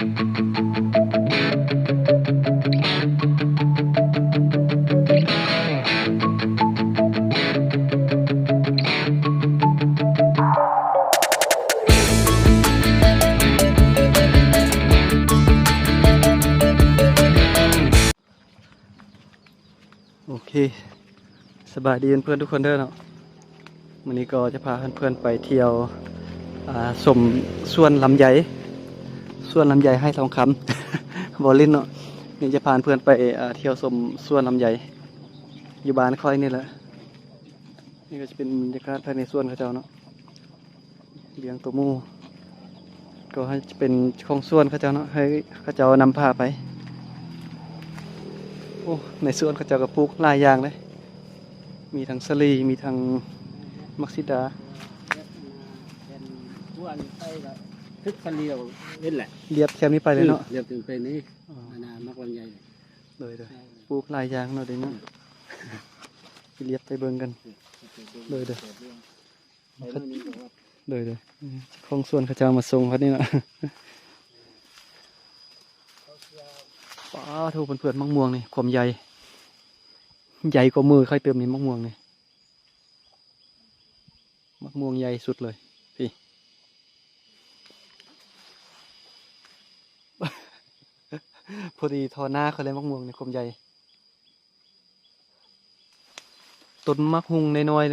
ໂອເຄ ສະບາຍດີເພື່ອນໆທຸກຄົນເດີເນາະ. ມື້ນີ້ກໍຈະພາເພື່ອນໆໄປທ່ຽວ ອ່າ ຊົມສວນລຳໄຍ ສວນລຳໄຍໄຮ່ທອງຄຳ ບໍ່ຫຼິ້ນເນາະ. ນີ້ຈະພາເພື່ອນໄປ ອ່າ ທ່ຽວຊົມສວນລຳໄຍ ຢູ່ບ້ານຂ້ອຍນີ້ແຫຼະ. ນີ້ກໍຈະເປັນບັນຍາກາດພາຍໃນສວນເຂົາເຈົ້າເນາະ. ລ້ຽງໂຕໝູ ກໍໃຫ້ເປັນເຈົ້າຂອງສວນເຂົາເຈົ້າເນາະ ໃຫ້ເຂົາເຈົ້ານຳພາໄປ. ໂອ້ ໃນສວນເຂົາເຈົ້າກໍປູກຫຼາຍຢ່າງເດ້ ມີທັງສາລີ ມີທັງໝາກສີດາ. ແບບອັນນັ້ນ ແບບອັນນັ້ນ ພວກອັນໄປກໍຖືກສາລີເຮັດແຫຼະ ລຽບແຄມນີ້ໄປເລີຍເນາະ ອືມ ລຽບຂຶ້ນໄປນີ້. ອໍ ອັນນັ້ນໝາກລຳໄຍ. ໂດຍໆ ເອີ ປູກຫຼາຍຢ່າງເນາະ ເດເນາະ. ອືມ ລຽບໄປເບິ່ງກັນ. ເອີ ໂດຍໆ ເອີ ໂດຍໆ ເອີ ເຈົ້າຂອງສວນເຂົາເຈົ້າມາສົ່ງເຮົານີ້ເນາະ. ປາໂທ້ ເພື່ອນໆ ໝາກມ່ວງນີ້ຄວາມໃຫຍ່ ໃຫຍ່ກວ່າມືຂ້ອຍຕື່ມນີ້ ໝາກມ່ວງນີ້ ໝາກມ່ວງໃຫຍ່ສຸດເລີຍ ພີ້ ພໍດີທໍ່ໜ້າຂ້ອຍເລີຍ ໝາກມ່ວງນີ້ຄວາມໃຫຍ່. ຕົ້ນໝາກຫຸ່ງນ້ອຍໆ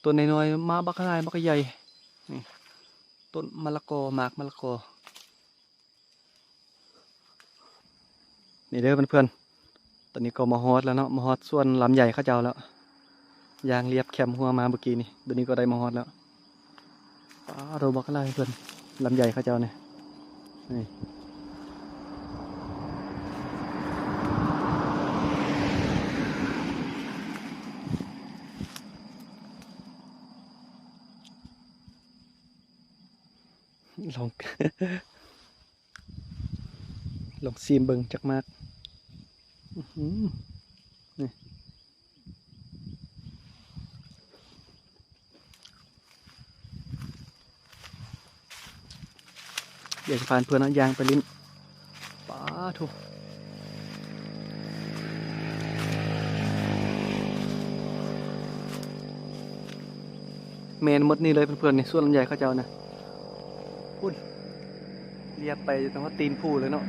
ຕົ້ນນ້ອຍໆ ມາບັກຫຼາຍບັກໃຫຍ່. ນີ້ ຕົ້ນມະລະກອ ໝາກມະລະກອ ນີ້ເດີເພື່ອນໆ. ຕອນນີ້ກໍມາຮອດແລ້ວເນາະ ມາຮອດສວນລຳໄຍເຂົາເຈົ້າແລ້ວ ຍ່າງລຽບແຄມຮົ້ວມາເມື່ອກີ້ນີ້ ດຽວນີ້ກໍໄດ້ມາຮອດແລ້ວ. ປາໂທ້ ບັກຫຼາຍເພື່ອນ ລຳໄຍເຂົາເຈົ້ານີ້ ນີ້ ລອງ ລອງຊີມເບິ່ງຈັກໝາກ. ອືຫື ນີ້ ດຽວຊິພາເພື່ອນຍ່າງໄປຫຼິ້ນ. ປາໂທ້ ແມ່ນໝົດນີ້ເລີຍເພື່ອນໆ ນີ້ ສວນລຳໄຍເຂົາເຈົ້ານະ. ພຸ້ນ ລຽບໄປຕັ້ງແຕ່ຕີນພູເລີຍເນາະ.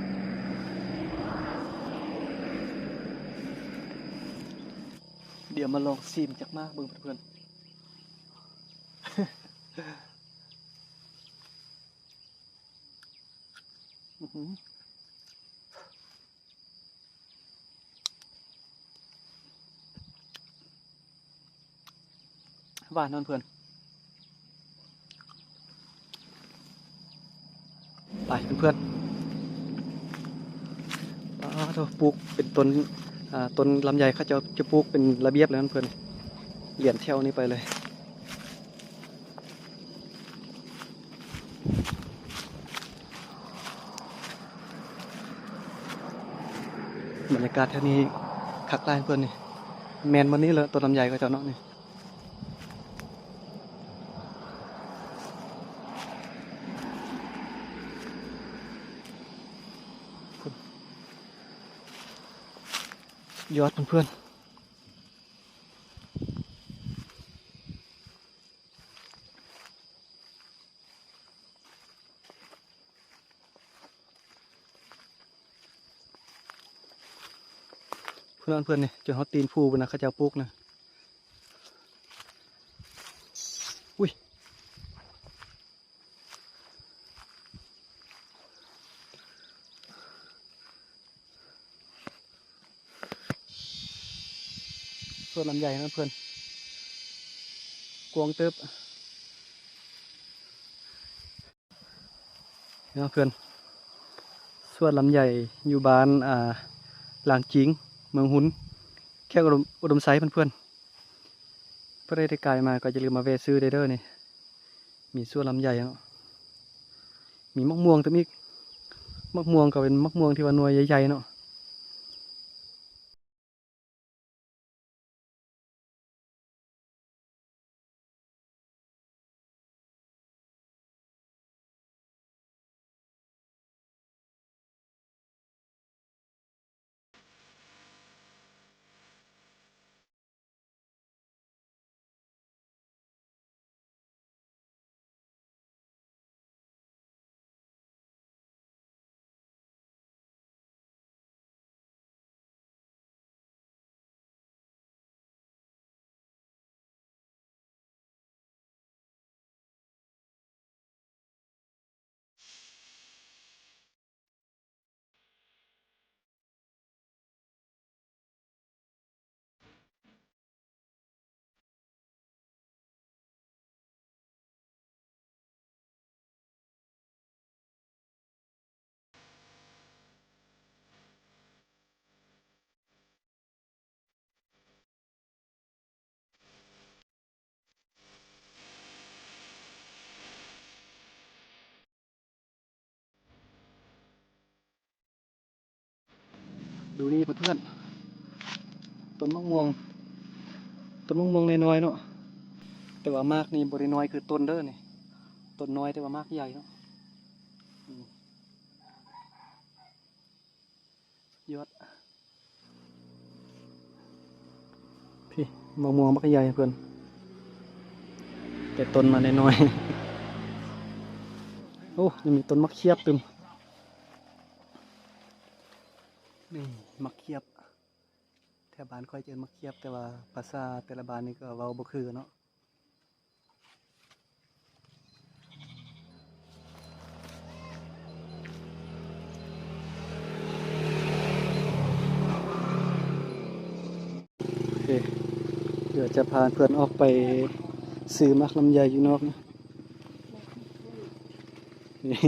ດຽວມາລອງຊີມຈັກໝາກເບິ່ງເພື່ອນໆ. ອືຫື ຫວານເນາະເພື່ອນ. ໄປເພື່ອນໆ ປາໂທ້ ປູກເປັນຕົ້ນ ອ່າ ຕົ້ນລຳໄຍເຂົາເຈົ້າຈະປູກເປັນລະບຽບເລີຍເພື່ອນ ລຽນແຖວນີ້ໄປເລີຍ. ບັນຍາກາດແຖວນີ້ຄັກຫຼາຍເພື່ອນນີ້ ແມ່ນໝົດນີ້ແຫຼະ ຕົ້ນລຳໄຍເຂົາເຈົ້າເນາະນີ້. ຍອດເພື່ອນໆ. ພຸ້ນເນາະເພື່ອນນີ້ ຈົນຮອດຕີນພູພຸ້ນນະ ເຂົາເຈົ້າປູກນະ. ອຸ້ຍ ສວນລຳໄຍເນາະເພື່ອນ ກວ້າງເຕີບເນາະເພື່ອນ. ສວນລຳໄຍຢູ່ບ້ານ ອ່າ ລາງຈີງ ເມືອງຮຸນ ແຂວງອຸດົມ ອຸດົມໄຊເພື່ອນໆ. ຜູ້ໃດໄດ້ກາຍມາກໍຢ່າລືມມາແວ່ຊື້ໄດ້ເດີນີ້. ມີສວນລຳໄຍເນາະ ມີໝາກມ່ວງນຳອີກ. ໝາກມ່ວງກໍເປັນໝາກມ່ວງທີ່ວ່າໜ່ວຍໃຫຍ່ໆເນາະ. ดูนี่เพื่อนๆ ต้นมะม่วง ต้นมะม่วงน้อยๆ เนาะ แต่ว่ามากนี่บ่ได้น้อยคือต้นเด้อนี่ ต้นน้อยแต่ว่ามากใหญ่เนาะ อืม สุดยอด พี้ มะม่วงบักใหญ่เพื่อน แต่ต้นมันน้อยๆ โอ้ ยังมีต้นมะเขียบตึม นี่มะเขียบ แถวบ้านข้อยจะเอิ้นมะเขียบ แต่ว่าภาษาแต่ละบ้านนี่ก็เว้าบ่คือกันเนาะ โอเค เดี๋ยวจะพาเพื่อนออกไปซื้อหมากลำไยอยู่นอกนะ นี่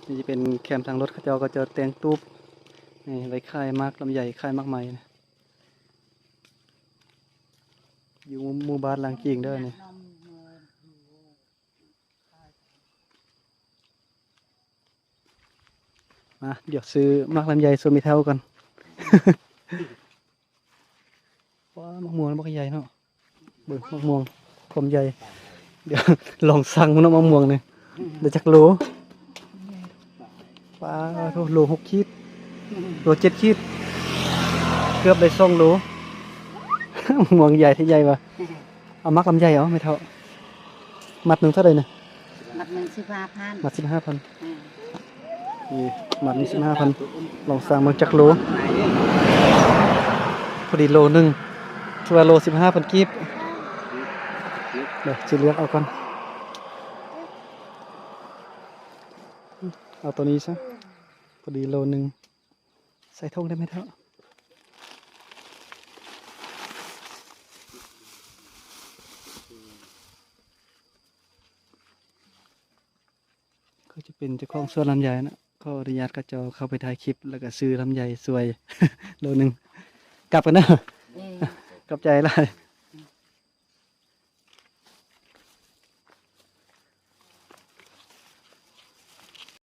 นี่จะเป็นแคมทางรถ เขาเจ้าก็จะแต่งตูบ นี่ ไว้ขายหมากลำไย ขายหมากไม้นะ อยู่หมู่บ้านลางกิ่งเด้อนี่ มา เดี๋ยวซื้อหมากลำไยสู่แม่เฒ่าก่อน ว้า มะม่วงบักใหญ่เนาะ เบิ่งมะม่วงความใหญ่ เดี๋ยวลองสั่งมันเนาะ มะม่วงนี่ ได้จักโล ว้าโธ่ โลหกขีด โลเจ็ดขีด เกือบได้สองโล มะม่วงใหญ่แท้ใหญ่ว่ะ เอาหมากลำไยเอาแม่เฒ่า มัดหนึ่งเท่าใดนะ มัดหนึ่งสิบห้าพัน มัดสิบห้าพัน อืม นี่ มัดหนึ่งสิบห้าพัน ลองสั่งเบิ่งจักโล พอดีโลหนึ่ง ถือว่าโลสิบห้าพันกีบ เดี๋ยวสิเลือกเอาก่อน เอาตัวนี้ซะ พอดีโลหนึ่ง ใส่ถุงได้ไหมเฒ่า เขาจะเป็นเจ้าของสวนลำไยนะ ขออนุญาตเขาเจ้าเข้าไปถ่ายคลิป แล้วก็ซื้อลำไยส่วย โลหนึ่ง กลับกันเด้อ เออ ขอบใจหลาย